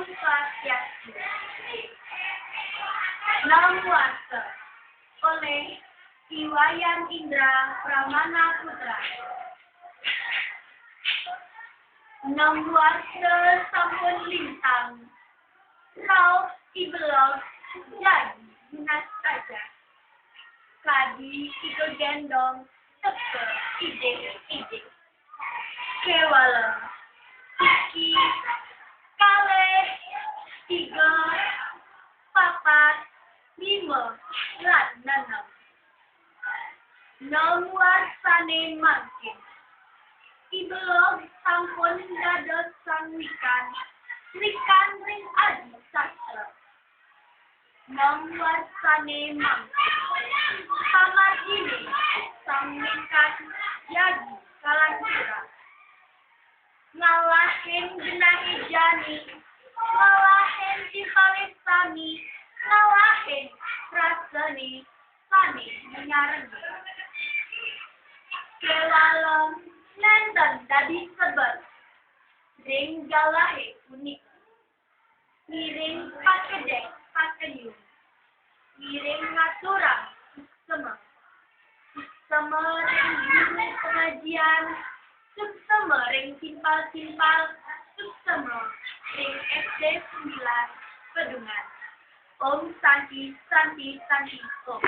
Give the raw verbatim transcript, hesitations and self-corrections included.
Swastiastu. Namo Warsa oleh Ki Wayan Indra Pramana Putra. Namo Warsa sampun lintang, rauh I Belog jagi nunas ajah. Kadi I Gegendong teka idih-idih. Kéwala siki, kalih, tiga, papat, lima, lan nenem. Namo Warsané mangkin, I Belog sampun dados sang wikan, wikan ring Adi Sastra. Namo Warsané mangkin, pamarginé sang wikan jagi kalancuran. Ngalahin genahé jani, ngalahin timpalih sami, ngalahin rasané sané nyarengin. Kéwala nénten dadi sebet ring galahé punika. Ngiring pakedék pakenyung, ngiring ngaturang suksema. Suksema ring guru pangajian, suksema ring timpal-timpal, suksema ring S D sembilan Pedungan. Om Santi, Santi, Santi, Om.